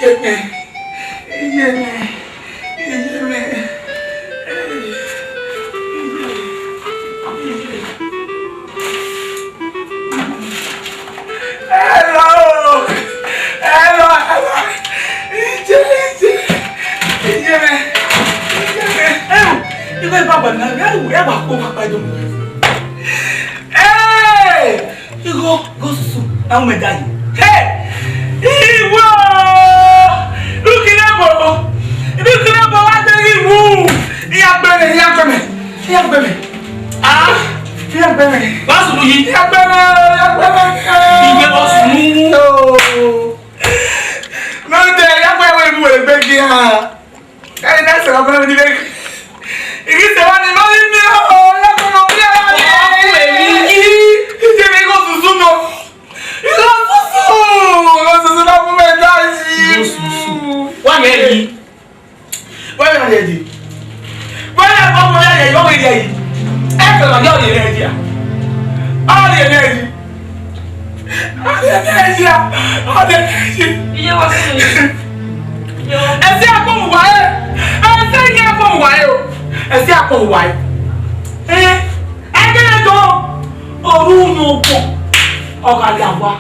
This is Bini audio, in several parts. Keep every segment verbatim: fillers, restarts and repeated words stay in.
Iye mẹ, iye mẹ, iye mẹ. Hello, hello, hello. Iye, iye, iye mẹ, iye mẹ. Ẹo, igho baba na, ẹo, ẹo wa kpo papa do. Hey! Igho, igho susu, na u mẹ da yi. Hey! Iwo! Lukinebo! Lukinebo wa de ghi wu! Iya gbe mẹ, iya gbe mẹ, iya gbe mẹ. Ah! Iya gbe mẹ. Wa sunu yi. Iya gbe mẹ, iya gbe mẹ. Igbe wa sunu. Oh. No de, iya gbe mẹ, wẹ gbe gia. Ẹni na sọrọ ọmọ mi ni vbe. Igi se wa ni ma ni mi o, ya ko mo bi ara mi. Ọmọ ọkùnrin mi yí. Ije mi ko susu mo. Ko susu, ko susu na mo me da si. Ko susu. Wa ye yi. Wa ye ye yi. Wa ye ko mo ye yi, wa ye yi. E ko ma yo ye yi. A ye yi. Ọdẹ ẹyẹ, ọdẹ ẹyẹ. Iye wa sunu. Iye wa. Ẹsẹ akpọmọ wa ẹ. Ẹsẹ iye akpọmọ wa ẹ o. Ẹsẹ akpọmọ wa ẹ. Ẹ, ẹgẹrẹ dọ. Oru yan ọgbọ. Ọ gha ya wa.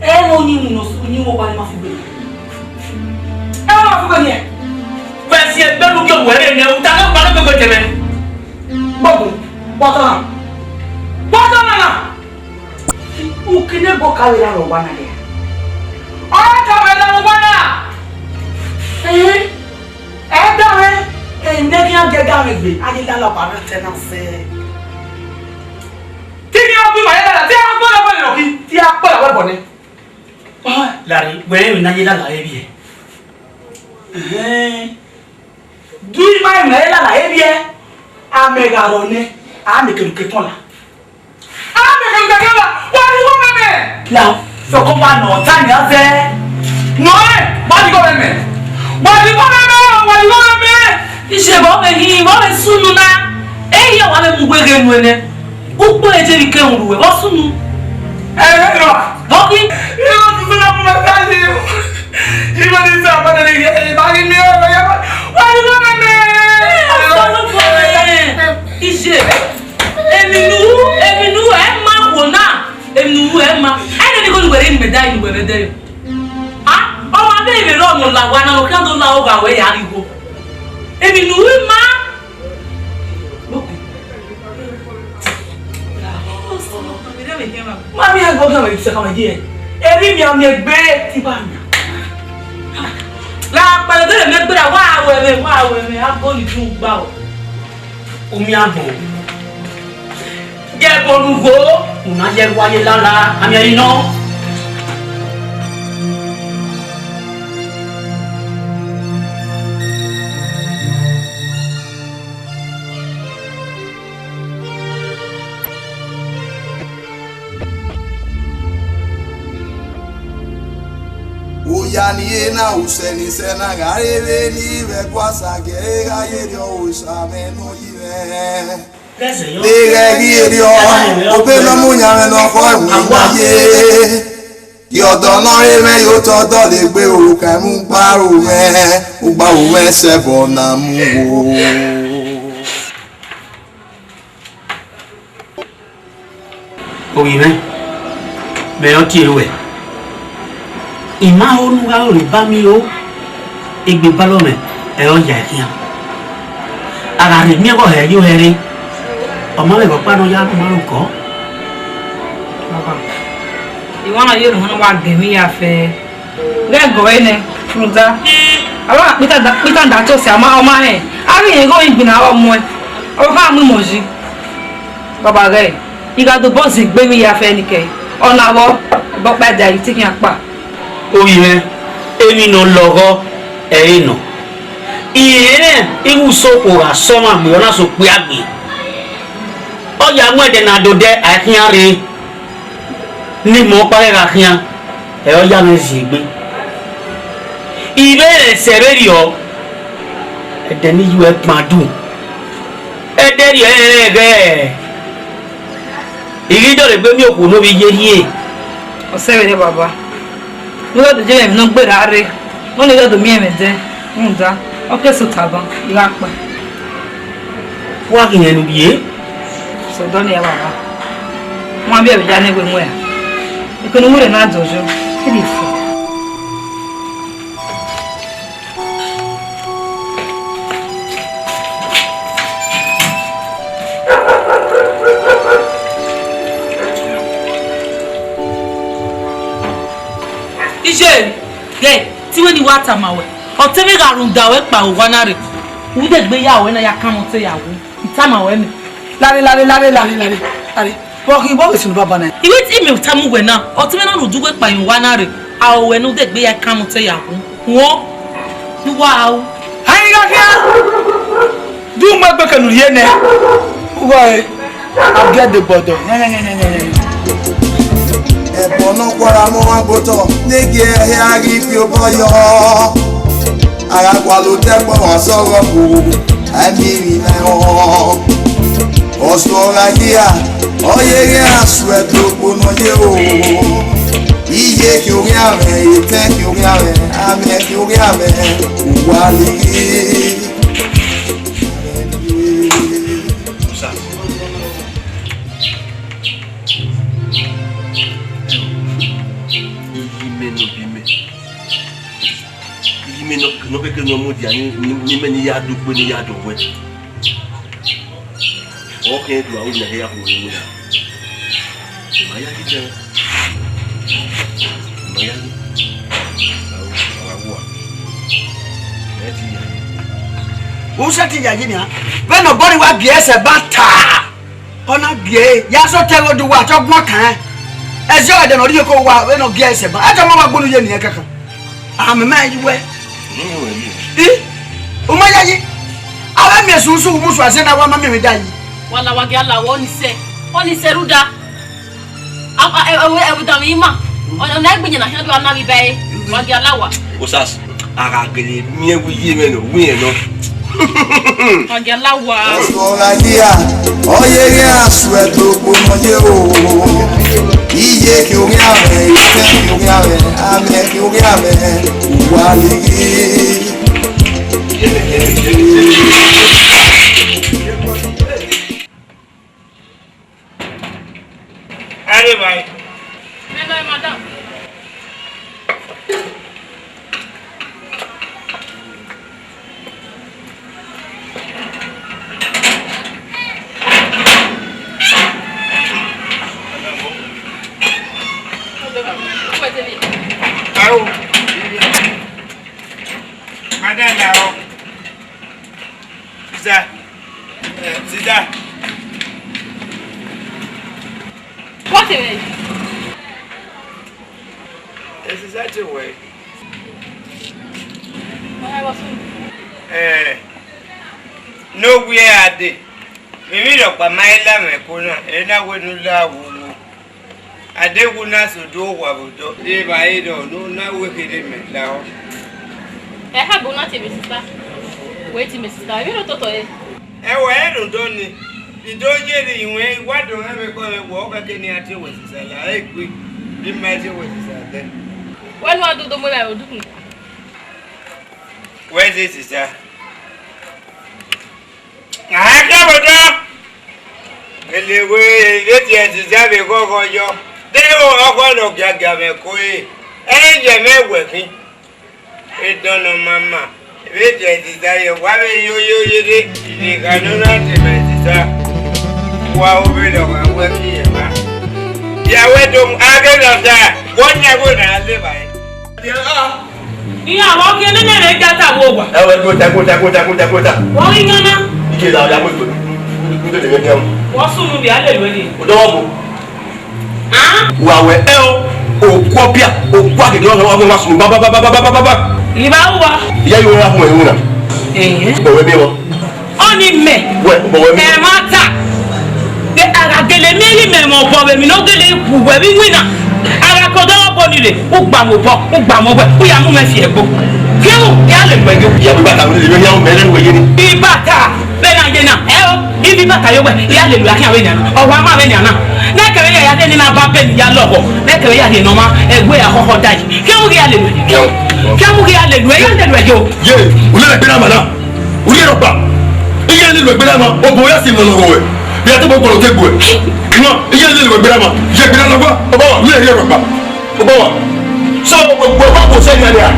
Ẹ mọ oyin mu nọ, oyin mu wa ni ma fi gbe. Ẹ ma fi gbe ni ẹ. Wẹ si ẹgbẹ nu ke wẹ re nẹ, u ta ne gba ne gbẹgbẹ tẹmẹ. Gbọgbọ, bọtọ na. Bọtọ na na. Ukinebo ka vbe rre ọmwa na ya. Ọ ka vbe rre ọmwa na. Ẹn, ẹ da mwẹ, ẹ ne khian gie da mwẹ gbe, a ye lala ọba na tẹ na sẹ. Te ivbi ọghe ima ye lala, te a kpọlọ wẹ nọ ki, te a kpọlọ wẹ bọ nẹ. Larre, wẹ rẹn emwi ne a ye lala ẹvbiẹ. Ẹhẹn. Du ima emwi ne a ye lala ẹvbiẹ, a mẹ gha rrọọ nẹ, a mẹ kevbe ukekọn la. Amẹmẹmẹmẹ, wa ni wọ mẹmẹ. La, sọkọ ma nọ, ta ni a zẹ? Nọ ẹ, wa ni wọ mẹmẹ. Wa ni wọ mẹmẹ, wa ni wọ mẹmẹ. Iṣẹ vbe ọmọ hin, vbe ọmọ sunu na. Ẹ i ya wa vbe mu weghe nuẹn nẹ. Ukpo eje vbe ke ru ruẹ, vbe ọ sunu? Ẹ, ẹ, nọ. Vbe ọ khin? Ẹ, ọ sunu na mu mẹ ta ye. Iye ni sa, ma ni ye, ma ni mi, wa ni wọ mẹmẹ. Ẹ, ọ sunu ko ẹ. Iye. Emwi ne u, emwi ne u ẹ ma wo na, emwi ne u ẹ ma. Ẹnẹ ni gho ne uwẹ rre ne imẹ da yi ne uwẹ vbe ẹdẹrriọ. A, ọ ma vbe emwi rrọọ ne ọ la owa na, ne ọ khian do la ogha ruẹ ya rrie igho. Emwi ne u ma. Ma miẹn ẹgbẹe ọghe ọmwa sẹ kama die. Erha ivbi a miẹn egbe te I ba miẹn. La kpẹlẹ gele miẹn gberra, wa ru ẹmwẹ, wa ru ẹmwẹ, a goli dun gba o. Umiagbọn, ghẹ ẹbọ ne u gho, u na ye ẹguae ye lala, a miẹn ẹre nọ. Oya ni ena usẹ ni sẹ na gha re vbene I vbe ẹguae sa gie ẹre gha ye rriọ osa mwẹ ne ọ yi mwẹ. Deghẹ ghi rriọ, obọ ne ọ mu yan mwẹ ne ọ khọ ẹwẹn na ye. Gie ọdọ ne ọ re mwẹ ye otọ dọlegbe ru, ka mu gba ru mwẹ, u gba ru mwẹ sẹ ẹbọ na mu wo. Ovbi mwẹ, mẹ ọ tie ruẹ, I ma ho ne u gha ro ne ba miẹn ro, egbe balọ mwẹ, ẹ ọ ya khian. A gha rhe miẹn vbe ọ hẹ ye ohẹ rre, ọ ma vbe ẹghẹ ọkpa ne ọ ya ru ma ro kọ. Baba, I wa na ye orhunmwu ne wa gẹ emwi ya fẹ. Ghẹ gọ ẹre nẹ, rhunmwuda, a wa kpita da, kpita da tose, a ma, ọ ma rẹn, a ghi rẹn igho igbinna vbe ọ muẹn, ọ kha mu imẹ yi. Baba ghẹ, I gha dobọ zin egbe emwi ya fẹ ni kẹ, ọ na vbọ, ẹbọ ọkpa dia, I te khian kpa. Ovbi mwẹ, emwi ne ọ lọghọ ẹre nọ. I rẹn ighe usokhuo gha sẹ ọmwa gbe, ọ na sẹ okpia gbe. Ọ ya mu ẹdẹ na dodẹ, a i khian rre. Ne imẹ ọkpa ghẹ gha khian, ẹ ọ ya mwẹ zin egbe. I vbe rẹn sẹ vberriọ, ẹdẹ ne I yu ẹre gban du, ẹdẹrriọ ẹrẹnrẹn ghẹ, I ghi dọlegbe miẹn okhuo ne ovbi ye rhie. Ọ sẹ vberriọ baba, ne u gha do ye mwẹ emwi ne ọ gberra rre. Ọ na ya do miẹn mwẹ dẹ, rhunmwuda ọ ke sẹ ota ban, I gha kpa. Wa ghi rẹn ne u rhie? Sẹ odọ ne ya baba. Wan biẹ vbe ya ne wẹ mu ẹre. Ekene uwu rẹ na dọyọ, ke de fo. Iye, ghe, te wẹ ne I wa tama wẹ, ọ te mwẹ gha rhunmwuda wẹ kpa owa na rre, u de gbe ya wẹ na ya kanmwẹ ọtẹn ya wu, I tama wẹ mẹ. Lare, lare, lare, lare, lare, lare. Vbe ọ khin, vbe ọ vbe sunu baba na? I wẹ te imẹ tama uwẹ na, ọ te mwẹ na rhunmwuda uwẹ kpa owa na rre, a ru wẹ ne u de gbe ya kanmwẹ ọtẹn ya wu. Wọn, ne uwa ru. A i gha khian. Du mu egbe kẹ ne u rhie nẹ. Ughọ ẹre, a gie ẹdẹ gbọdọ. Ẹbọ ne ọ khuara mọ ọmwa gbe otọ, ne gie ẹre hia ghi fi obọ yọ. A gha gualọ otọ ẹkpọ, wa sẹ ọghọ bu, a i miẹn emwi na họn. Ọsọ gha hia, ọ ye ghe a suẹ do okpo ne ọ ye o. Iye khian oghian mwẹ, etẹn khian oghian mwẹ, amẹ khian oghian mwẹ, uwa lighi. Iye mẹ ne ọ biẹ mẹ. Iye mẹ ne ọ, ne ọ kẹkẹ ne ọ mudia ni, ni, ni mẹ ni ya do gbe ni ya do wẹ. Ọ kẹn do aro na hia khuo ru na. Ma ya ghi jẹ. Ma ya ghi. Aro, aro wa. Ẹ ti ya. U sẹ ti yayi nia. Vbene ọgbọnrẹn wa biẹ sẹ ba ta. Ọ na biẹ ẹre, ya sẹ otọ ẹre do uwa, te ọ guan kan. Ẹzẹ ọghẹdẹ ne ọ rhie ke owa, vbene ọ biẹ sẹ ba. Ẹ te ọmọ wa gbunu ye eniẹn kankan. Amẹ ma yi wẹ. I, u ma yayi. Avbe miẹn susu, u musu aze na wa ma miẹn emwi da yi. Wa la wa gia la wẹ ọnii sẹ, ọnii sẹ rhunmwuda. A, a, ẹ, ẹ, ẹ, ẹ, da mwẹ ima. Ọ, ọ na gbe yan na khian do a na vbe ba ẹre. Wa gia la wa. Osas, a gha gele miẹn wẹ iye mwẹ nọ, wẹ irẹn nọ. Wa gia la wa. Ọsọ gha hia, ọ ye ghe a suẹ do okpo ne ọ ye o. Iye khian oghian mwẹ, etẹn khian oghian mwẹ, amẹ khian oghian mwẹ, uwa lighi. Are bhai. Hello, madam. Ao. Madam, ao. Sister. Eh, sister. What a way. Eh, sister, what a way. Eh, nowhere a dee. Emwi rhọkpa ma i la mwẹ ẹko na, ẹ na wẹ ne u la vbe owo. A deghẹ u na sẹ odẹ owa vbe odọ, evbare rrọọ ne u na wẹ kherhe mẹ lahọ. Ẹ ha gbe u na tie mẹ sista, wẹ tie mẹ sista, emwi rre ototọ re. Ẹ wẹ ẹ rhunmwuda ọnii, I do ye rre iwẹn, I wa do mwẹ vbe ẹkọ mwẹ wẹ ọ khẹke ne iran tie wẹ sista la, egbe, I ma tie wẹ sista dẹ. Wẹ ne uwa do do mu evbare vbe odukun. Wẹ zẹ sista. A ghẹ vbe odọ. Ele wẹ, vbe tie ẹziza vbe ghọghọ yọ. Deghẹ ọkhọ ne ọ giagia mwẹ ẹko re, ẹ i ye mwẹ wẹ khin. Edọnọ mama, vbe tie ẹziza ye, wa vbe yo yo ye re, ne I gha nọ na tie mwẹ ẹziza. Wa ovbe lọ gha wẹ ke I ye evba. Ya wẹ do mu, a ghe lọ da, wẹ ọnii ẹvbo ne a le evbare. Iran vbe ọ ghi nene rẹ ga ta vbe owa. Ẹ wẹ, gota, gota, gota, gota, gota. Ọ ghi yan na. Ike la ya mo to. Mo to de me kẹun. Wọ́n sùn nù bí a lè lò ní. O dọwọ bo. Ah? Wa wẹ ẹ o. O kọ bia, o kọ agege ọhọ ọhọ ma sùn ba ba ba. Ìbá wà. Ìyá yóò rà fún ẹ̀rù náà. Ẹ̀yẹ́. Bọ̀wẹ́ bí wọn. Ọni mẹ. Wẹ, bọ̀wẹ́ bí. Ẹ ma ta. De a gha gele miẹn ghi mẹ mẹ obọ vbe emwi ne ọ gele ku wẹ vbe iwinna. A gha ke odẹ ọghe obọ ni rre, u gba mu obọ, u gba mu owẹ, u ya mu mwẹ fi ẹgbo. Fiẹrhu, ya lele wẹ yo. Ìyá bíbá ta ló lè yọ ìyá ọmọ ẹlẹ́nu wẹ̀ yé ni. Bíbá ta, bẹ́ẹ̀ na yé na, ẹ o, ibi bàtà yọ wẹ, ya lele wẹ akínyàwó ènìyàn náà, ọwọ́ a máa wẹ ènìyàn náà. Nẹ́kẹ̀rẹ́ ya ya dé nínú abá bẹ́ẹ̀ ni ya lọ́wọ́, nẹ́kẹ̀rẹ́ ya dé nọ́mà, ẹgbẹ́ ya kọ́kọ́ dá yìí. Fiẹrhu kí ya lele wẹ. Fiẹrhu. Ke a mu ghi a lele uẹ, ya lele uẹ yo. Ye, u lele egbe na ma na. U lele ọkpa. Iye lele egbe na ma, obọ ya si nọ nọ wẹ. Bia te obọ kpọlọ te gbe. Nọ, iye lele egbe na ma. Ye egbe na lọgba. Obọ wa, u lele ọkpa. Obọ wa. So, obọ wa ko se yan ya.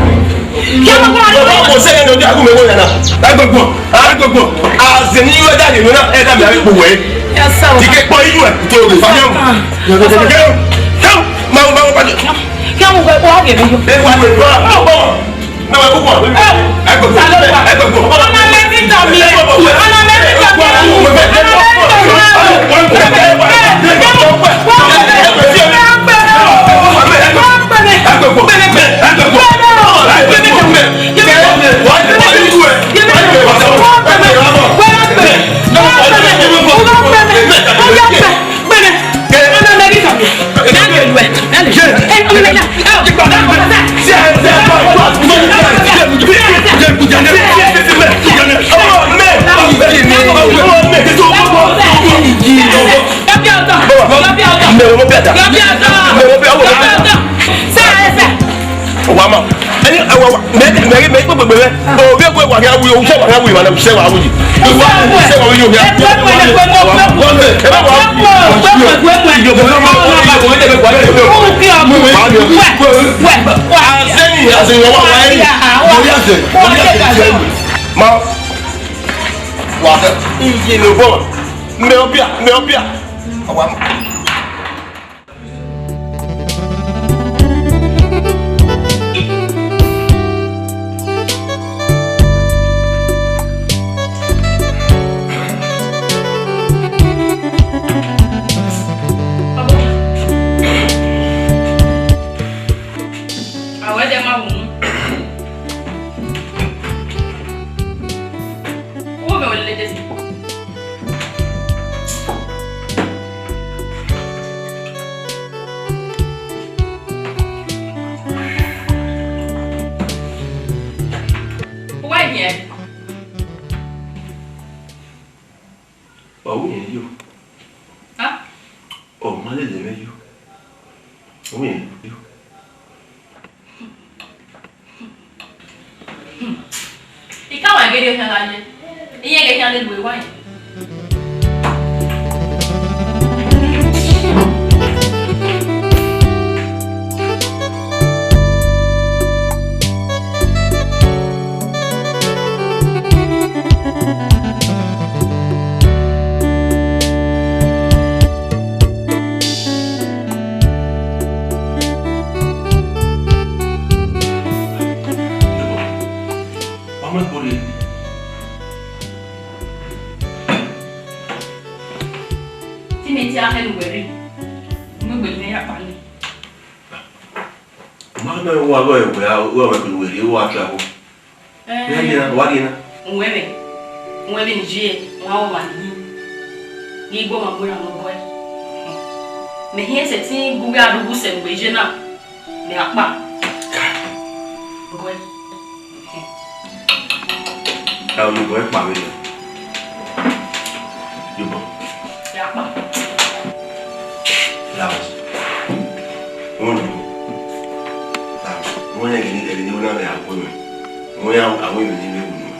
Ya ma ko ma. Obọ wa ko se yan ya, ọdẹ agun mẹ wo ya na. Ẹgbẹgbọn, ẹgbẹgbọn. Azẹ ni yọ da de nọ na, ẹ da mi a kpo wẹ. Yes, sir. Ti ke kpọ iyu ẹ, to le fa yan. Yes, sir. Ke, ke, ma, ma, ma, Kí àwọn ọmọ ẹgbẹ́ wa gẹ̀rẹ́ yọ. Ẹ wá lè wá. Ọ̀pọ̀. Náà wẹ̀ púpọ̀. Ẹ gbẹ̀gbọ̀. Ẹ gbẹ̀gbọ̀. Ọ̀nà mẹ́rin tọ̀ mí. Ọ̀nà mẹ́rin tọ̀ mí. Ọ̀nà mẹ́rin tọ̀ mí. Wa ma. Ẹni, ẹ, wa, wa, mẹ, mẹ, mẹ, gbẹgbẹgbẹ, o, bí ẹ kú, ẹ wà ní awi, o, sẹ wà ní awi, ma, sẹ wà awi. Ẹ wá, sẹ wà awi, o, bí ẹ. Ẹ bá wà. Ma, wa, iye lo bọ. Mẹ ọbia, mẹ ọbia. Wa ma. Awẹ dẹ ma wu nu. Wo mẹ wẹ lele desi. Uwa hiẹn. Ọ wu yẹn yo. Ha? Ọ ma lele mwẹ yo. Ọ wu yẹn yo. I ka wa gele khian gha ye. Iye ghe khian lele uwa yẹn. Wa mu ẹko rre. Te imẹ tie akhẹ ne uwẹ rre, u mu egbe ne imẹ ya kpa nẹ. Ma na wa gọ ẹwẹ a, wa wẹ ne uwẹ rre, wa try wo. Ẹẹn. Wa rrie na, wa rrie na. Uwẹ vbe, uwẹ vbe ne iye, wa wẹ ọmwa ne iye. Ghi gbe ọmwa gbe iran ne ọ gọe. Mẹ hiẹn sẹtin gu uwẹ a rhugbu sẹ ne uwẹ iye na. Mẹ a kpa. Gọe. Ẹ, ọ mu gọe kpa vberriọ. Yobọ. Mẹ a kpa. Laos. Wọn nọ. Laos. Wọn yẹ ghi ẹghe ne wọn na vbe a gu mwẹ. Wọn ya a ru emwi ne I vbe ru nuẹn.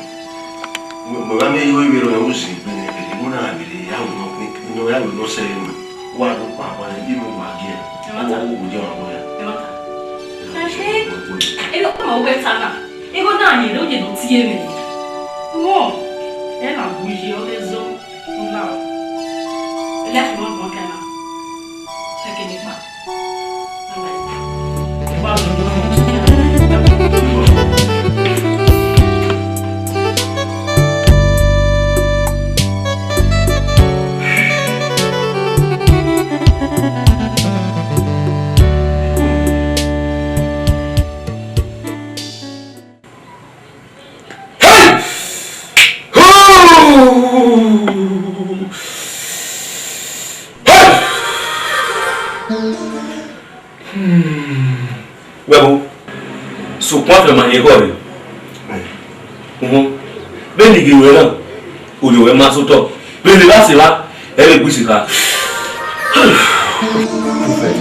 Mẹ, mẹ gha miẹn igho ivbi erha ne u zin egbe nẹ, ẹdẹ ne u na gha vbe rre, ya wẹ ne ọ, ne ọ ya wẹ ne ọ sẹ ẹre nuẹn. Wa do kpa akhọn nẹ, ibi ne uwa gie, ọ wa wo wo die ọmwa ya. Ẹmwata. Ẹhẹn, ẹdẹ ọma wẹ ta na, igho na rhie ne ọ ye do tie mwẹ. Wọ, ẹ na gu ye, ọ ghe zọ, u la. Ẹ lẹ fi mọ gbọn kẹ na. Ẹ kẹ ne kpa. Hey! Hoo! Hey! Hmm. Wẹ bo, sokpan fẹ ma hin ekhọe rre. Uhun. Vbene I ghi ruẹ na, orhiọn ruẹ ma sẹ otọ. Vbene I gha sẹ evba, ẹ vbe gbe isikha. Prophet,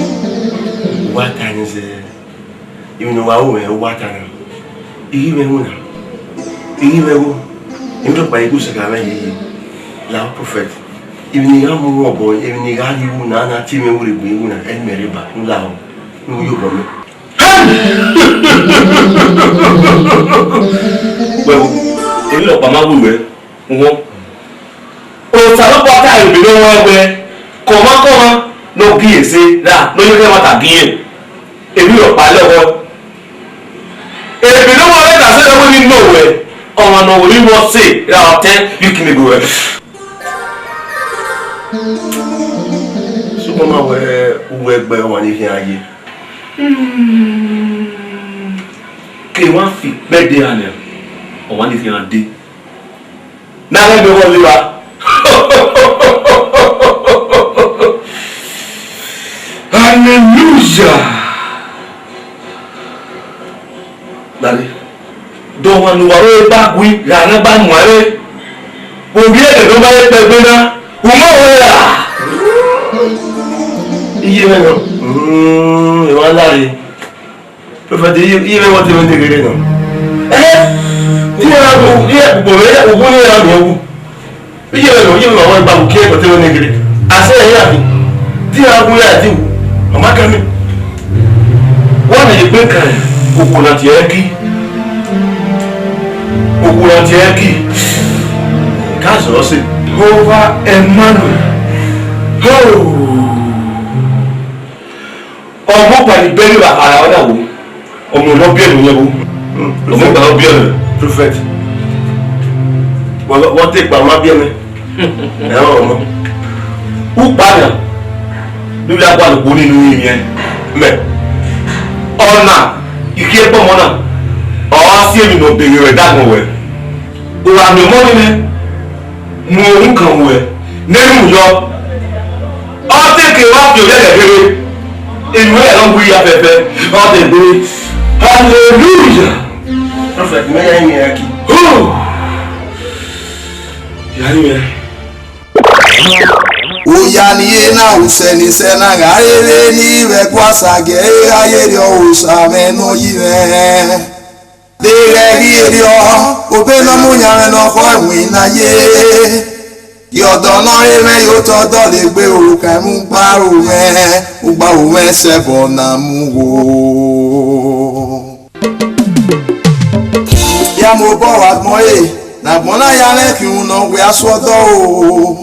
wa ta ni zẹ. Emwi ne wa ru mwẹ, wa ta na. I ghi mwẹ ẹwu na, I ghi mwẹ ẹwu, emwi rhọkpa i gu sẹ gha mwẹ yeye. La prophet, emwi ne I gha mu ru obọ, emwi ne I gha rhie ru na, na tie mwẹ ru egbe ru na, ẹ i mẹ rre ba, u lahọ, ne u ye obọ mẹ. Wẹ wo, emwi rhọkpa ma wu ruẹ, uhọn. Osanobua ta ebe ne ọ wẹẹ wẹẹ, kọmwa kọmwa ne ọ gie ẹse ra, ne ọ ye ẹmwata gie, emwi rhọkpa lọghọ. Ebe ne ọ wẹẹ ka sẹ wẹẹ ni nọ wẹ, ọmwa ne ọ wẹ emwi ọse ra ọtẹn, you can go well. Sokpan ma wẹẹ uwẹ gbe ọmwa ni khian ye. Ke wa fi ikpẹdẹ ra nẹ, ọmwa ni khian dee. Na ghẹ miẹn ọghọ leva. Hallelujah. Dale. Dọmwa ne uwa ro ba gui, gha na ba muẹn re. Ovbi ẹghẹ ne ọ ma ye kpẹgbe na, u ma wẹ ra? Iye mwẹ nọ. Mm, emwa lare. Prophet, iye, iye mwẹ wọtẹ mwẹ ne ghere nọ. Eh, iye mwẹ wu, iye gbogbo mwẹ, uwu ne iran miẹn wu. Iye mwẹ nọ, iye mwẹ ma wẹ gba uki ẹgbẹtẹ mwẹ ne ghere. Asẹ ẹre ya fi. Di iran wu ya di wu. Ọ ma kan mẹ. Wa na ye egbe kan, okhuo na tie ẹki. Okhuo na tie ẹki. Ka zọrọ sẹ. Jehovah Emmanuel. Oh. Ọmọ ọkpa ni bẹghe vbe akhara ọna wo, ọmọ ne ọ biẹ mwẹ yẹn wo, ọmọ ọkpa ne ọ biẹ mwẹ. Prophet, wọ, wọ te kpa ma biẹ mwẹ. Ẹ ọrọ nọ. Ukpa na, ne u ya gualọ okhuo ni ne u rinmwian mẹ. Ọna, ikhiẹgbẹ ọmọ na, ọ ra si emwi ne ọ bẹghe vbe ẹdagbọn wẹ. U gha miẹn ọmọ nii nẹ, mu orhunmwu kan ruẹ, ne ẹ i mu yọ. Ọ te ke wa fi orhiẹrẹ rere, enu ẹre ọ wu ya fẹfẹ, ọ te gbe. Hallelujah! Prophet, mẹ ya rinmwian ẹki. Oh! Ya rinmwian. Oya ni ye na usẹ ni sẹ na gha rere ni vbe ẹguasagiẹ, e gha ye rriọ Osa mwẹ ne ọ yi mwẹ. Deghẹ ghi rriọ, obọ ne ọ mu yan mwẹ ne ọ khọ ẹwin na ye. Ye ọdọ ne ọ re mwẹ ye otọ dọlegbe ru, ka mu gba ru mwẹ, ugba ru mwẹ sẹ ẹbọ na mu wo. Ya mu obọ vbe agbọn re, ne agbọn na ya mwẹ khian unu ne ọ wẹ a sẹ ọdọ o.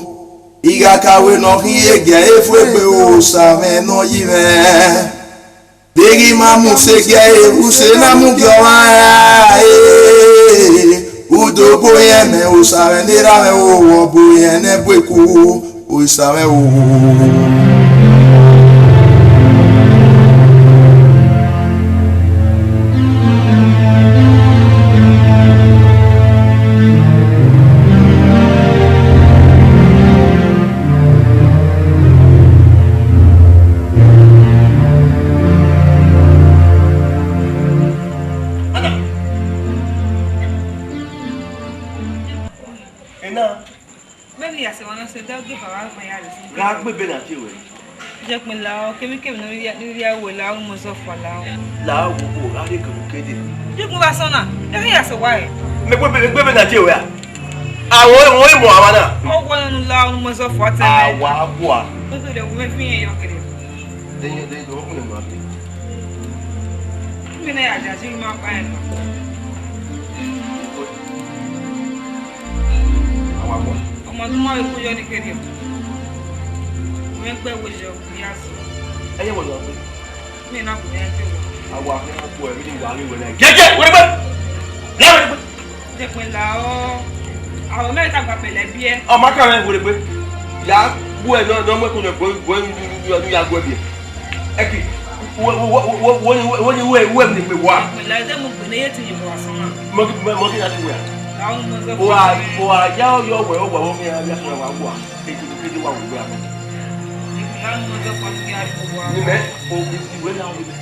I gha ka wẹ ne ọ khin ye giẹ efu egbe Osa mwẹ ne ọ yi mwẹ. Deghẹ I ma mu use giẹ, use na mu gie ọmwa ra, eh, udo bo yẹn mẹ, Osa mwẹ ne erha mwẹ o, ọ bo yẹn ne ẹbu eku, Osa mwẹ o. Ena. Vbene I ya sẹ emwa na sẹ, da gie baba gbe ya rre. Gha gbe ebe na tie ruẹ. Jẹkpẹn lahọ, kemikemi ne I rhie, ne I rhie ruẹ lahọ, ne u mu ẹzọ fua lahọ. Lahọ wo, wo, gha rhie kevbe ukede. Jẹkpẹn vbe asọn na, I ghi ya sẹ owa ẹre. Mẹ gbe ebe, gbe ebe na tie ruẹ a? Awọ, wọ i mu amwa na. Ọ wẹ ne u lahọ, ne u mu ẹzọ fua tẹ mẹ. Awa gua. Kekere, wẹ fi yẹn yọ kere. Dẹyẹ, dẹyẹ, dẹyẹ, ọ khunnẹ mu a be. Mẹ ne ya dia, jẹ I ma kpa ẹn nọ. Awa gua. Ọmọ ne u ma vbe kuyọ ni kherriọ. Wẹ gbe ẹvbo yọ, ya sẹ. Ẹyẹ wẹ yọ gbe. Mẹ na bu ẹn te wẹ. Awa khuẹ, emwi ne I wa ghi wẹ na. Jẹjẹ, wẹ gbe. Ya wẹ gbe. Jẹkpẹn lahọ, aro mẹ ta gba pẹlẹ biẹ. Ọ ma kan mwẹ wẹ gbe. Ya gbe ẹn nọ, nọ mu ẹko nọ, gbe, gbe, ya gbe biẹ. Ẹki, wo, wo, wo, wo, wo, wo, wo, wo, wo, wo, emwi ne egbe wa. Jẹkpẹn lahọ, de mu gbe ne ye ti ye wa sọ na. Mọ ki, mọ, mọ ki na ti wẹ. Lahọ, mo zọ. Wa, wa, ya, yọ wẹ, wa, wa, ya, ya, wa, wa. Eto ni kede wa wo ya. Ni mẹ, o, iwe na wo mẹ.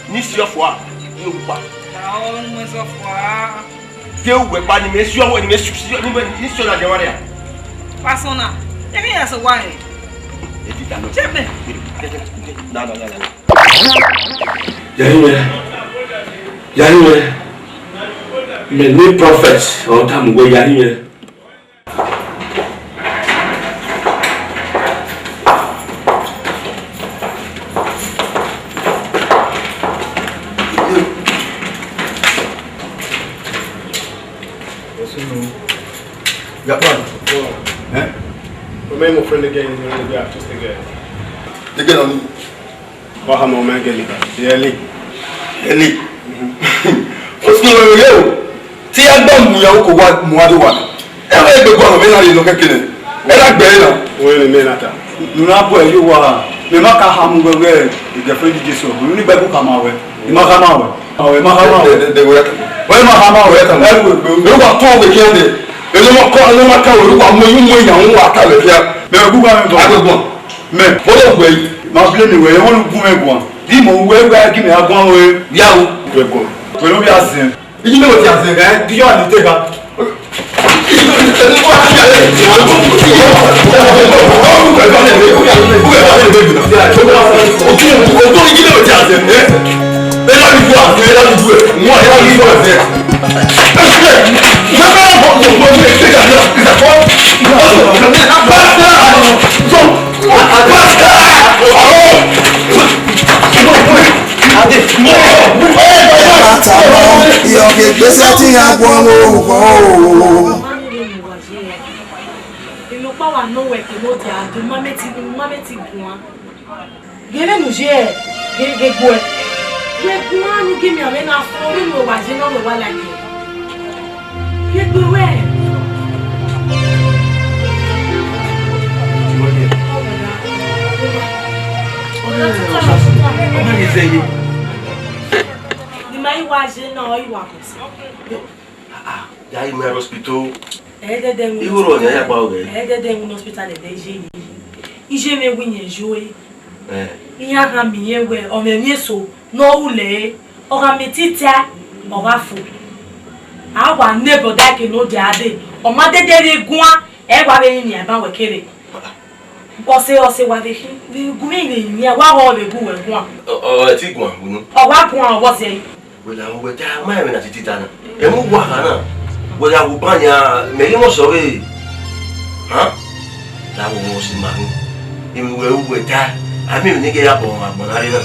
Ni si ọfua, ni opa. Lahọ, ni mẹ sọ fua. Te uwẹ kpa ni mẹ si ọwẹ, ni mẹ si, si, ni mẹ, ni si ọna jẹ wa ria. Pastor na, e mi ya sẹ owa rẹ. E ti ta nọ. Jẹ mẹ. Na, na, na, na. Yari wẹ. Yari wẹ. Mẹ ne prophet ọ tama uwẹ ya rinmwian. Yes, no. Ya pa. Eh? Remind my friend again, you know, we are just again. Again, on. Wa hama ọmọ ẹgẹ ni, Eli. Eli. Osi wẹ wẹ o. Ti ya gba mu ya ko wa mu wa do wa. E wa egbe gba no me na ye no keke ne. E na gbe na. Wẹ ni me na ta. Nuna bọ yo wa. Me ma ka hama wẹ wẹ, girlfriend Jesu. Unu ni Bible ka ma wẹ. I ma hama wẹ. Awe ma hama wẹ. De, de, de, wẹ ta. Wẹ ma hama wẹ. Wẹ ta. E wẹ, wẹ, wẹ wa to wẹ kian de. E no ma ko, e no ma ka wẹ, wa mo yu mo ya wa ta wẹ kia. Me gu wa me. Agbe gbọn. Mẹ, bọlọ wẹ yi. Ma blame wẹ, ẹ wọn gu mẹ guan. Di mọ wẹ wẹ gi mẹ aguan wẹ. Ya o. Wẹ guan. Wẹ no bi azẹn. Iji mẹ wẹ ti azẹn. Ẹ, di yọ ani te ga. Àtàwọn ìyọ̀kẹ̀ ìgbésẹ̀ tí a gbọ́ lórúkọ o. Eno kpa wa nọ wẹ ke ne ọ dia do, ma mẹ ti, ma mẹ ti guan. Ghe vbene u ye, ghe, ghe gbuẹ. Ghe guan ne u gie mẹ amwẹ na fo, vbene uwa ye nọ, ne uwa like. Ghe gbe wẹ. Ọmọ ni zẹ ye. Ni ma i wa ye na, ọ i wa kọ sa. Ah, ah, ya i mẹ hospital. Ẹdẹdẹ ẹmwẹ. Igho rọ ni a ya kpa oghe. Ẹdẹdẹ ẹmwẹ hospital ẹdẹ iye yi. Iye mwẹ wi yẹn yo e. Eh. Iran kha miẹn irẹn wẹ ọ mwẹ emwi eso ne ọ ru lẹ, ọ gha miẹn tita, ọ gha fo. A wa ne brother ke ne ọ dia dee, ọ ma dede rre guan, ẹ wa vbe rinmwian ban wẹ kere. Ọse, ọse wa vbe khin, vbe gu mwẹ vbe rinmwian, wa họ vbe gu wẹ guan. Ọ, ọ, ọ ti guan, unu. Ọ wa guan, ọ vbọ zẹ. Wẹ la wẹ ta ma ẹmwẹ na titi ta na. Emu wa kha na. Wẹ gha wu ban ya, mẹ ghi mọ sọ ghe. Han? Ta wo mo si ma hin. Emu wẹ u wẹ ta. A mi ne ge ya bọ ma gbọn na re na.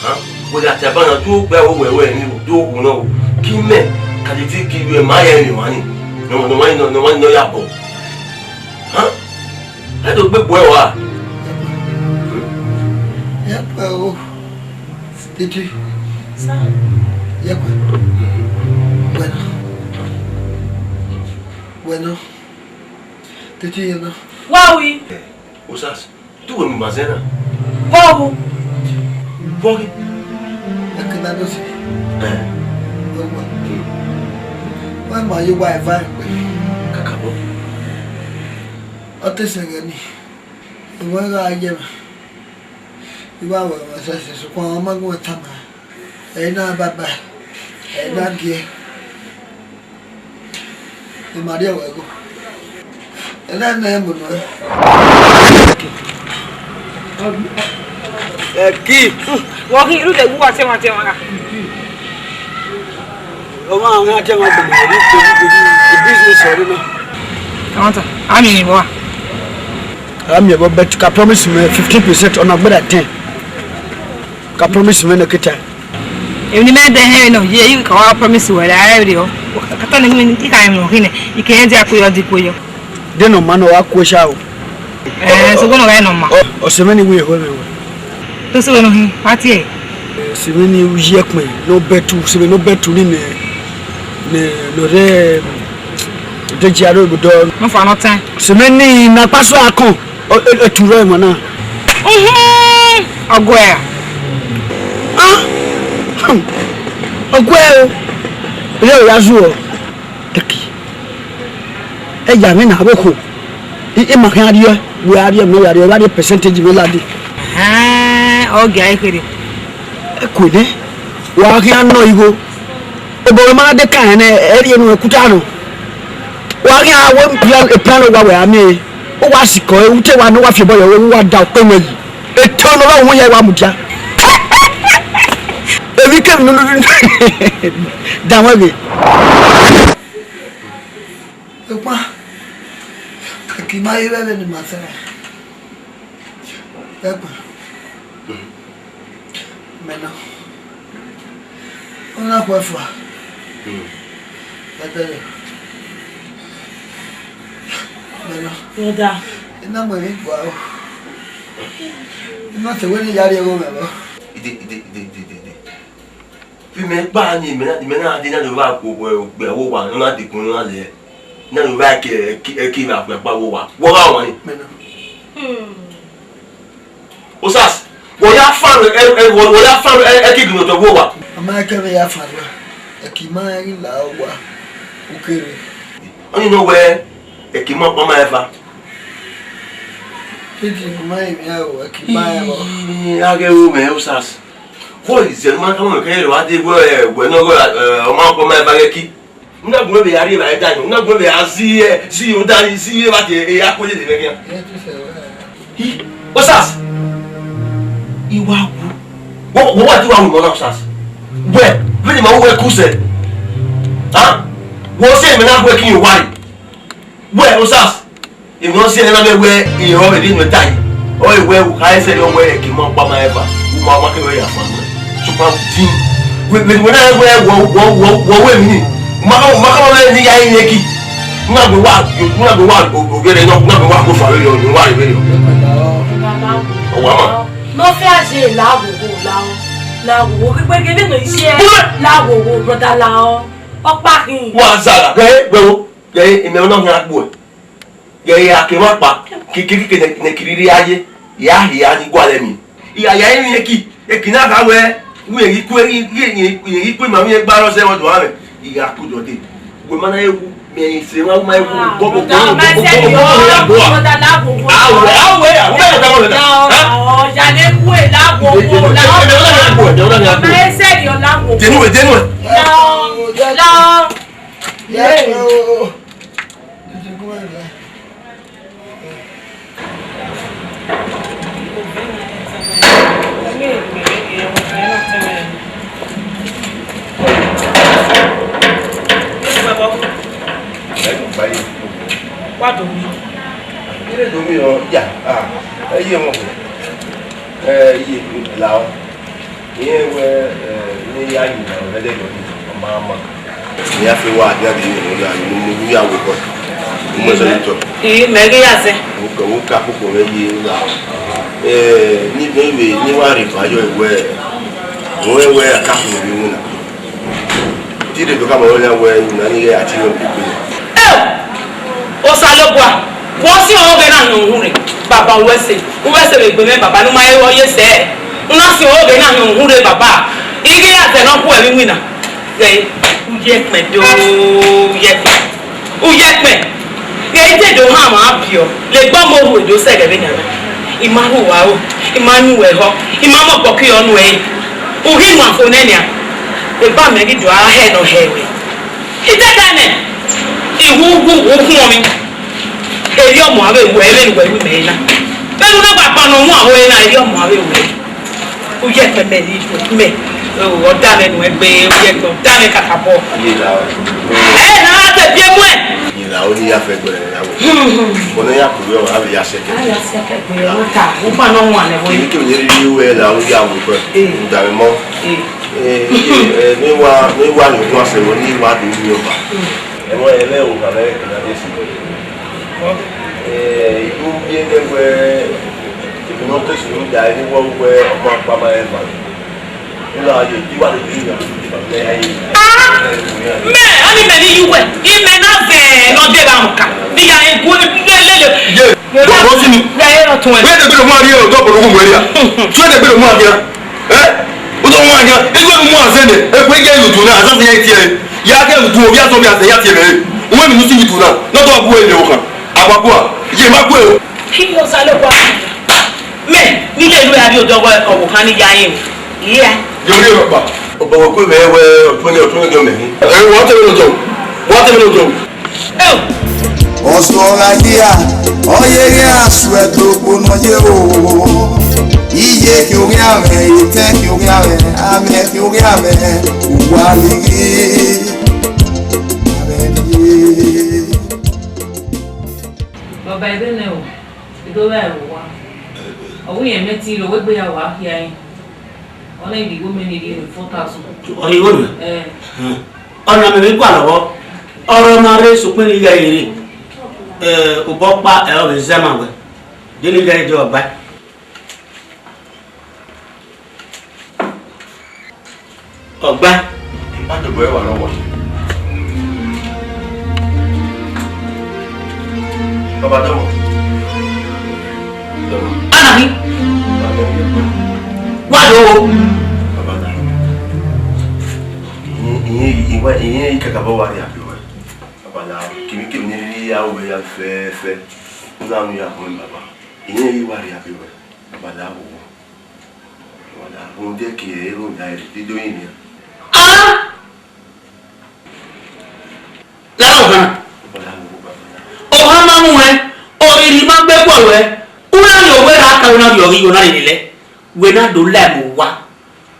Han? Wẹ gha ta ban na du gbe wo wẹ wẹ ni du wu no. Ki mẹ ka titi ki wẹ ma ya ni wa ni. No no wa ni no wa ni no ya bọ. Han? Ẹ do gbe gbuẹ wa. Ẹ pẹ o. Titi. Sir. Yẹ kue. Bueno. Bueno. Titi yẹ na. Wa wi. Osas, tu wo mi ma zẹ na. Bọbu. Bọgi. Ẹ kẹ na do si. Ẹ. Ọgbọ. Wẹ ma ye wa eva ẹkpẹ. Kaka bọ. Ọ te sẹ ghe ni. Ewẹ gha ye mẹ. I wa wẹ ẹmwẹ sẹsẹ, sokpan ọ ma gu ẹn tama. Ẹ i na baba, ẹ i na giẹ. I ma rhie ẹwẹ go. Ẹ na nẹ ẹ mu nuẹn. Ẹki. Wọ khin, iru de gu wa tẹmwa tẹmwa gha. Ọmọ àwọn ajẹmọ gbọmọ rí torí torí business ọdún náà. Àwọn tán, àmì ìwọ. Ami ebo, but ka promise me fifteen percent on agbada ten. Ka promise me no kita. Èmi ni mẹ dẹ hẹn nọ, ye yi ka wa promise wẹ la ẹ ri o. Ka tọ ni mi ti ka mi hine, i ke hẹn dia ko yo di ko yo. De no ma no wa ko sha o. Eh, so go no ga no ma. O, o se me ni wi ho me. To so no hin, pati e. Simi ni uyi ẹkpẹn, ne ọ bẹtu, simi ne ọ bẹtu ni nẹ, nẹ, ne ọ rre, de ji aro obodo. No fa nọ tẹn. Simi ni na kpaso akọn, ọ, ọ, ọ tu rẹ emọ na. Mhm. Ọgọ ẹ. Ah. Hmm. Ọgọ ẹ o. Ilé ìyá zu ọ. Tẹki. Ẹ ya mwẹ na vbe okhuo. I, ima khian rriọ, wẹ a rriọ, mẹ ya rriọ, wa rrie percentage vbe ladi. Ẹhẹn, ọ gia kherhe. Ẹ kue nẹ, wa khian nọ igho. Obọ ma de ka ẹn nẹ, ẹ rhie enu ẹkuta nọ. Wa khian wẹ plan, plan wa wẹ a miẹn. Ọ wa sikọ, ẹ, u te wa nọ, wa fi obọ yọ, wa da okpẹ mwẹ yi. Eto ne ọ rọ wọn ya wa mudia. Emwi kemwi ne u danmwẹ ghe. Sokpan, Ẹki ma ye vbe ẹvbo ne ima sẹ. Ẹkpa. Mẹ nọ. Ọ na khuẹ fua. Ẹdẹrẹ. Mẹ nọ. Brother. I na mu emwi gua o. I na te wẹ ne I ya rrie ẹghẹ mwẹ vbọ. Ide, ide, ide, ide, ide, ide. Vbe imẹ kpa ni, imẹ na, imẹ na dee na do vba khuo, wẹ, wẹ, wẹ owa, ne ọ na dekun, ne ọ na lẹ, ne ọ na do vba ẹki, ẹki, ẹki vbe akhuẹ kpa vbe owa. Wẹ ọ gha wan ni? Mẹ nọ. Osas, wẹ ya fan, ẹ, ẹ, wẹ, wẹ ya fan, ẹ, ẹki gbe otọ vbe owa. A ma ẹki vbe ya fan rua, Ẹki ma ghi la owa, u kere. Ọni nọ wẹ, Ẹki ma ọkpa ma eva. Kidney ma emwi aro, Ẹki ma eva. Ii, a ghẹ ru mwẹ, Osas. Vbọ izẹ ma tama mwẹ kẹ rọ a de wẹ, wẹ nọ wẹ, ẹ, ọ ma ọkpa ma eva ghẹ ki. U na gu mwẹ vbe ya rrie evbare da yọ, u na gu mwẹ vbe ya zi, ẹ, zi oda, zi evba tie, e ya kue dede vbe khian. Hi, Osas. I wa wu. Wọ, wọ wa ti wa wu mọ na, Osas. Wẹ, vbene ma wu wẹ ku sẹ. Ha? Wọ sẹ mẹ na gu ẹki yin owa re. Wẹ, Osas. Emwi ne ọ si ẹre na vbe wẹ, irẹn ọvbehe ne ọ ta yi, ọ re wẹ u kha ẹsẹ rẹ wẹ Ẹki ma ọkpa ma eva, u ma, u ma kevbe ya fan wẹ. Sokpan u din, wẹ, wẹ, wẹ na wẹ wọ, wọ, wọ, wọ wẹ emwi ni, u ma, u ma kevbe ne I ya rinmwian Ẹki, u na gbe wa, u na gbe wa, o, o, vberriọ, u na gbe wa ko fa vberriọ, u wa re vberriọ. Ọ wa ma. Ne ọ fia ye la wo wo la o, la wo wo, gbe gbe ne iye, la wo wo, brother la o, ọkpa khin. Wa zara, ghe, ghe wo, ghe, imẹ na khian gbe. Ghe ya ke emwa ọkpa, kikiriki ne, ne kiriri a ye, ya hia ni gualọ emwi. I gha ya rinmwian Ẹki, Ẹki na gha wẹ, wẹ Ẹki ku, Ẹki, Ẹki, Ẹki ku ima vbe gba rọ sẹ vbe ọdọ mwẹ. I gha ku dọde. Wẹ ma na ye wu, mẹ i se emwa, ma ye wu, bọ, bọ, bọ, bọ, bọ, bọ, bọ, bọ, bọ, bọ, bọ. Awe, awe, awe, awe, awe, awe. Ha? Ọ ya ne ku e la wo, wo, la wo. Ẹ, ẹ, ẹ, ẹ, ẹ, ẹ, ẹ, ẹ. Ma ẹ sẹ yọ la wo. Denu ẹ, denu ẹ. La, la. Yeah. Wa do mi. Ire do mi o, ya. Ah, ẹ ye wọn. Ẹ ye la o. Irẹn wẹ, ẹ, ne I ya yi na, ọ rẹdẹ yọ ni, ọ ma ma. Ne I ya fe wa dia de ni, ọ ya ni, mu ya wo kọ. Mu ẹsẹ ni tọ. Ii, mẹ ghi ya zẹ. Wo ka, wo ka koko mwẹ ye na. Ẹ, ni be vbe, ne I wa rhie eva yọ wẹ, wẹ, wẹ a ka koko vbe iwinna. Te I rhie do khama wẹ na wẹ, iwinna ni ghẹ a tie mwẹ koko. Eo! Osanobua, vbe ọ si ọghe na hin uhunmwu rre, baba, u ru ẹse, u ru ẹse vbe egbe mwẹ, baba, ne u ma he vbe ọ ye sẹ. U na si ọghe na hin uhunmwu rre, baba, I ghi ya zẹ ne ọ khuẹ vbe iwinna. Ghẹ, u ye ẹkpẹn do, u ye ẹkpẹn, u ye ẹkpẹn. Ghẹ, I te do hama biọ, legbe ọmọ orhu do sẹ ẹghẹ vbenian na. I ma rhu uwa ro, I ma yin uwẹ ehọ, I ma mọ ọkpọki ọ nuẹre. U ghi wan fo nẹ nian, eba mẹ ghi do a hẹ ne ọ hẹ ruẹ. I te ta nẹ, I wu wu wu khuọnmwi. Erriọ ọmọ avbe wẹ vbene uwẹ ru mẹ na. Vbene u na gba kpa ne ọ wan aro na, erriọ ọmọ avbe wẹ. U ye ẹkpẹn mẹ ni mẹ. Ọ da mwẹ nuẹn gbe, u ye ẹkpẹn, ọ da mwẹ kakabọ. Iye la o. Ẹ na te biẹ muẹn. Iye la o ni ya fẹ gbẹrẹ ya wo. Ọna ya kuru ọmwa avbe ya sẹkẹ. A ya sẹkẹ gbe, ọ ta, u kpa ne ọ wan nẹ vbe. Kini kini ye rhie wẹ la, u ya wo kọ. Eh. U da mwẹ mọ. Eh. Eh, eh, eh, ne wa, ne wa ni wan sẹ vbe ni wa do ni ọba. Mm. Ẹmwẹ, ẹmwẹ o, ka mẹ kina de si. Eh, I do biẹ nẹ wẹ, emwi ne ọ te sunu da, ne wẹ, wẹ ọmọ akpa ma rẹn eva. U na ye, I wa do biẹ nẹ. Ah! Mẹ, ọni mẹ ni yu wẹ, imẹ na zẹ ne ọ deba ọmọ ka. Ni ya egu lelele. Ye, bọ, bọ si ni. Ya ye rọ tun ẹ. Wẹ de gbẹdọ mu ariẹ, ọdọ bọ lọghọ mu ẹria. Wẹ de gbẹdọ mu ariẹ. Eh? Udo wan yan, ego mu azende, ego ye yutu na, azan ya tie. Ya ke yutu, ya so ya se ya tie be. Uwe mi nusi yutu na, no do bu ele okan. Agba bua, ye ma gbe o. Ki yo sa lo kwa. Me, ni le lu ya bi odogo e ko wo kan ni ya yin. Iya. Yo le ro pa. Obo ko me we, o tun ni, o tun ni do me. Eh, wa te lo do. Wa te lo do. Ọsọ gha ye a, ọ ye ghe a suẹ do kpo nọ ye o. Iye khian oghian mwẹ, etẹn khian oghian mwẹ, amẹ khian oghian mwẹ, uwa lighi, amẹ lighi. Ẹdẹ nẹ o, I do vba ẹvbo owa. Ọ wẹ irẹn mẹ te rre, ọ wẹ egbe ya wa khia ẹre. Ọ na ghi ghi gho mẹ ne I rhie four thousand. Ọ ghi gho mẹ? Eh. Hmm. Ọna mẹ vbe gualọ vbọ. Ọrọre ma rre, sokpan ne I ghẹ rre. Eh, obọ ọkpa, ẹ, ọ vbe zẹ ma wẹ. De ne I ghẹ rre, de ọ gbae. Ọ gbae. Adọbọ ẹre wa nọ wọ. Baba dọmọ. Dọmọ. Ana mi. Baba dọmọ. Wa do. Baba da. Iye, iye, iye, iye kakabọ wa rhie abe wẹ. Baba da. Kevbe kevbe ne I rhie aro vbe ya fẹfẹ. U na nu ya họn baba. Iye, iye wa rhie abe wẹ. Baba da wo. Rhunmwuda ẹki ẹre, rhunmwuda ẹre, I do yin nian. Ah! Lala ohan. Ohan ma mu ẹn, orhirhi ma gbe gualọ ẹe, u na rhie owẹ ra ka, u na rhie ọghe iyo na rhie lele, wẹ na do la ẹmwẹ owa,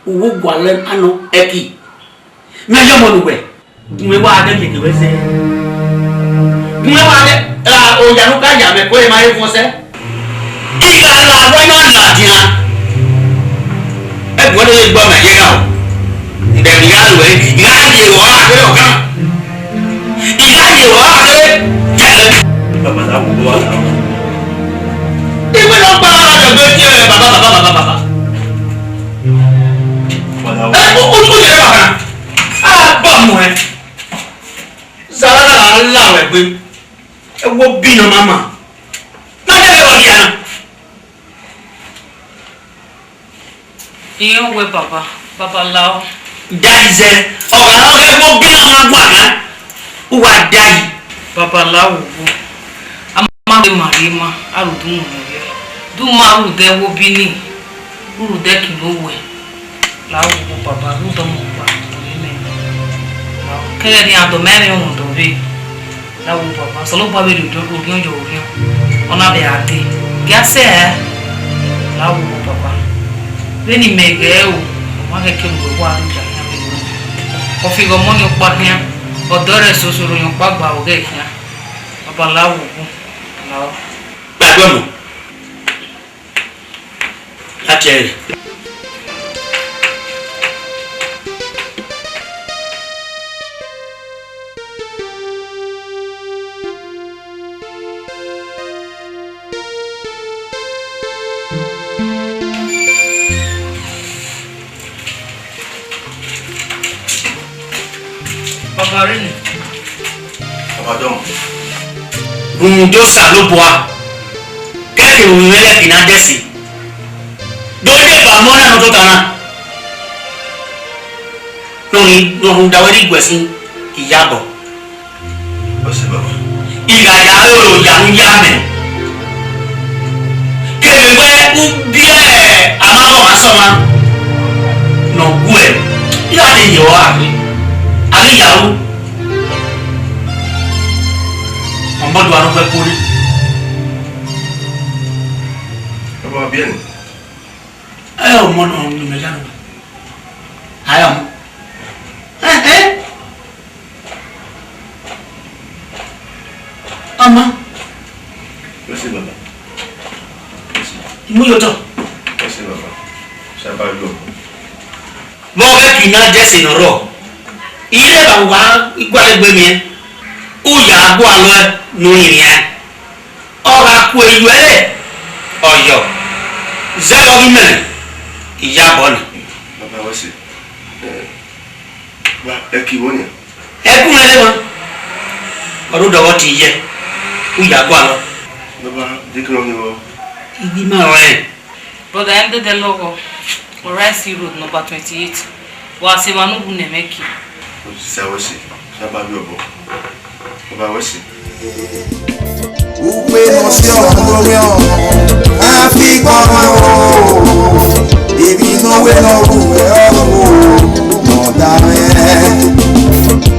u wu gualọ anọ ẹki. Mẹ yọ ọmọ ne uwẹ, gun ẹwa dẹ yeke wẹ sẹ. Gun ẹwa dẹ, ra oya ne u ka ya mẹ ko ma he vuọn sẹ. I gha la wẹ na ladian. Ẹguẹn ne gbe ọmọ ye gha o. Ẹ ghi gha ruẹ, I gha ye ruẹ ọghe ọkan. I gha ye ruẹ ọghe yẹlẹ. Baba na wo wa na. Iwe na gba ara rẹ gbe tie baba, baba, baba, baba. Ẹ, o, o, o yẹ baba. A ba mu ẹ. Zara na la wẹ gbe. Ẹ wo bi nọ mama. Na dẹ vbe rọ dia na. Iran wẹ baba, baba lao. Dai zẹ, ọ gha rọ ghẹ vbe obi na ma guan na, u wa dai. Baba lao wo, a ma ghe ma rhie ma, a ru du mu mwẹ vbe. Du ma rhunmwuda ẹvbo obi ni, rhunmwuda ẹki ne owẹ. Lao wo baba, rhunmwuda ọmọ ọkpa, ọ ye mẹ. Lao, kẹghẹ ne iran dọ mẹ rẹn rhunmwuda ọvbehe. Lahọ baba, Osanobua vbe rhie orhiọn ye orhiọn, ọ na vbe a dee. Gie a sẹ ẹe, lahọ baba. Vbene imẹ ghẹ o, ọ ma ghẹ kere uwẹ wa rrie oya khian vbe ro. Ọ fi ghe ọmọ ni ọkpa khian, ọdọ rẹ soso rhie ọkpa gba vbe ọghẹ khian. Baba lahọ, lahọ. Gbadọ mu. Láti ẹrẹ. Baba rre nẹ. Baba dọmọ. Rhunmwuda Osanobua, kẹkẹ vbe uwẹ ghẹ ke na dẹse. Do deba ọmọ na ne ọ tota na. Ne ọ rhunmwuda wẹ rhie iguẹ sin iyabọ. Ọ sẹ, baba. I gha ya aro ya mu ya mẹ. Kevbe wẹ u biẹ amamọ ọmwa sẹ ọmwa ne ọ gu ẹ, I gha dee ye ọre a ghi ya ru. Ọmọdua ne ọ wẹ kore. Baba, biẹ nẹ. Ẹ ọmọ ne ọ mẹ ya nọ. Aya ọmọ. Ẹhẹn. Ọmọ. Mercy, baba. Mercy. Mu ye otọ. Mercy, baba. Saba yo. Vbe ọ ghẹ ke I na dẹse ne ọ rrọọ, I rre evba uwa igualọ egbe miẹn, u ya gualọ ẹe ne u rinmwian. Ọ gha ku eyu ẹre, ọ yọ. Zẹ vbe ọ ghi mẹ, iyabọ nẹ. Baba, wẹ sẹ, eh, wa, ẹki vbo nian? Ẹkun ẹre wa, ọ rre odọ vbe ọtẹn iyẹ, u ya gualọ. Baba, dekẹe ọ ghi vbọ? I ghi ma rẹn. Brother, ẹn dẹdẹ lọghọ, Rice Road, number twenty-eight. Wa sẹ emwa ne u wu ne ẹmwẹ ẹki. Sẹ wẹ sẹ, sẹ ba vbe obọ. Baba wẹ sẹ. Ukpe ne ọ si ọmọ ne orhiọn, a fi kpọnmwẹ o. Emwi ne ọ wẹ ne ọ ru ẹ ọrọre o, ne ọ da mwẹ.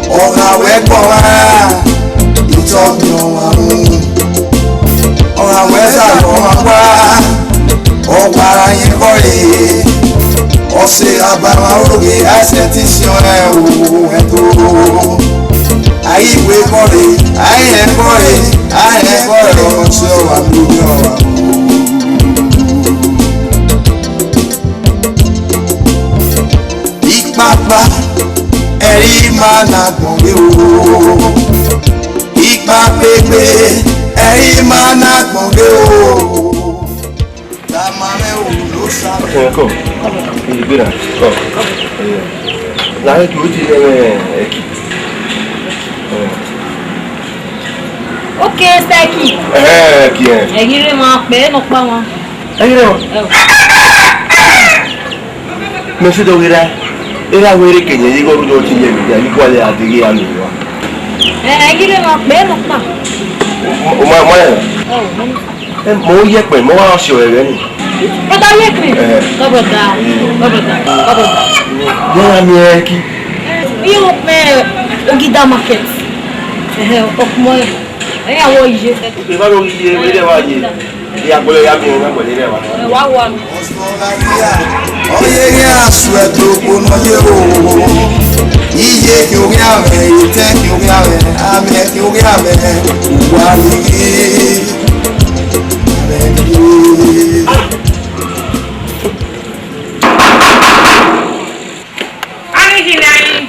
Ọ gha wẹ kpọnmwa, itọ miẹn ọmwa mu. Ọ gha wẹ zagha ọmwa wa, ọ wa ra yẹn vbọ re. Ọ sẹ Abraham oroghe, a sẹ ẹtin siẹn ọnrẹn o, ẹto. A i wẹ vbọ re, a i rẹn vbọ re, Aẹn, ẹgbẹe ọmọ si ọmwa miẹn ọmwa. Ikpakpa, ẹre ima na gbọn ghe o. Ikpakpa egbe, ẹre ima na gbọn ghe o. Tama mwẹ o, no sa. Okay, come. Ìgbéra, come. Yeah. Láyé tó ti lẹ́wẹ̀ ẹ̀kì. Okay, Seki. Ẹ̀hẹ́, ẹ̀kì ẹ̀. Ẹ̀yin rẹ̀ máa pẹ́ ẹ̀ nọ pa wọn. Ẹ̀yin rẹ̀ wọn. Ẹ o. Mẹ sẹ dọ ghi ra, erha wẹ rre kẹyẹ ye igho rhunmwuda ọtẹn ye mẹ, ya ghi gualọ a deghẹ a miẹn wa. Ẹ, ẹ, ghi vbe ma kpe nọ kpa. O, o ma, ma ya. Ẹ o, ma ya. Ẹ, mẹ ọ yẹkpẹ, mẹ ọ wa si ọre vbe ni. Brother, yẹkpẹ. Ẹ. Come, brother. Come, brother. Come, brother. Wẹ a miẹn ẹki. Iye mẹ Ogida market. Ẹhẹ, ọkpọ. Ẹ ya wọ iye. Ẹ ba ro iye, wẹ dẹ wa ye. Ẹ ya gbọlọ ya miẹn, ya gbọlọ ya wa. Ẹ wa wa mi. Ọ ye ghi a suẹ to kpo nọ ye o. Iye khin oghian mwẹ, etẹn khin oghian mwẹ, amẹ khin oghian mwẹ, uwa ni ghi. Amẹ ni ghi. Ani hina yi.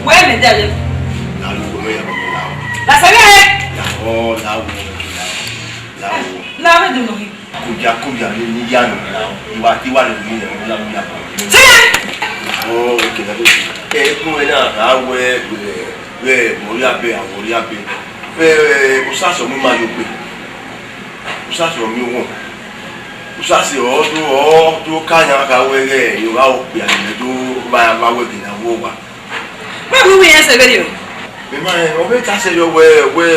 Wẹ mẹ dẹ lẹ. La sẹ vbe ẹ. La vbe dunu hin. Kobia, kobia ni, ni ya nọ na, iwa, iwa ni ni na, na ya. Sẹ. Oh, okay, na. Eh, ko na, na wẹ, wẹ, wẹ, mori abe, a mori abe. Eh, usasọ mi ma yo gbe. Usasọ mi won. Usasọ ọ do, ọ do ka yan ka wẹ ghe, yo gha okpia ni do ba, ba wẹ gina wo wa. Wẹ gu wi yẹn sẹ vberriọ? Mẹ ma rẹn, ọ vbe ta sẹ yọ wẹ, wẹ,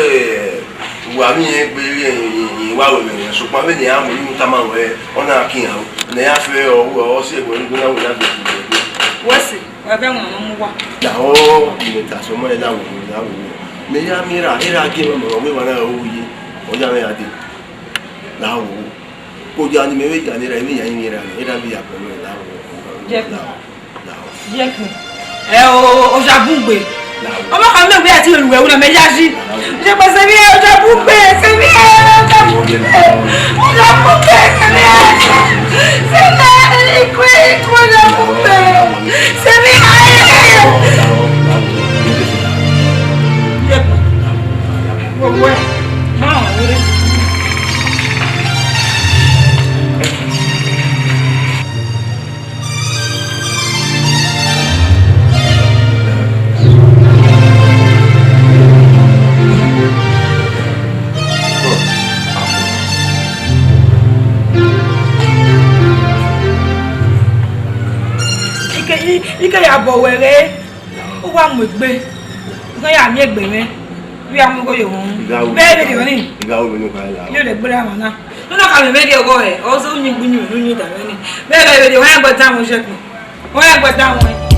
wa vbe irẹn gbe, irẹn, irẹn wa wẹ mẹ, sokpan vbene a mu unu tama wẹ, ọ na kin aro, ne a fẹ, ọ, ọ si ẹgbẹ ni gbona wẹ na gbe. Wẹ si, wa vbe wọn mu wa. Ya ọ, mẹ ta sẹ ọmọ rẹ la wo, la wo. Mẹ ya miẹn ra, erha gie mẹ mọ, ọ vbe wa na ro ye, ọ ya mẹ ya de. La wo. Ko dia ni mẹ vbe ya ne erha, vbe ya yin erha, erha vbe ya kpọ mẹ, la wo. Jẹ. Yẹkun. Ẹ o, Osa bun gbe. Ọmọ kan mẹ wẹ ati oluwe wuna mẹ ya ji. Ṣe pẹ sẹ mi ẹ, Osa bun gbe, sẹ mi ẹ, Osa bun gbe. Osa bun gbe, sẹ mi ẹ. Sẹ mi ẹ, ikwe, ikwe, Osa bun gbe. Sẹ mi ẹ. Yẹkun. Wo, wo. Ma, wo. Ike, i-, ike ya bọ wẹ ghe, u wa mu egbe, u ya miẹn egbe mwẹ, u ya mu igho ye ohu. Vbe vbe de ni? Igha wo vbe ne u kha la? Yo de gbere ama na. Nuna ka mẹ vbe rhie ọghọ hẹ, ọ zẹ uyinmwẹ uyinmwẹ ne u yin da mwẹ ni. Mẹ vbe vbe rhie, ọ ya gbe dan mwẹ, ọ ya gbe dan mwẹ.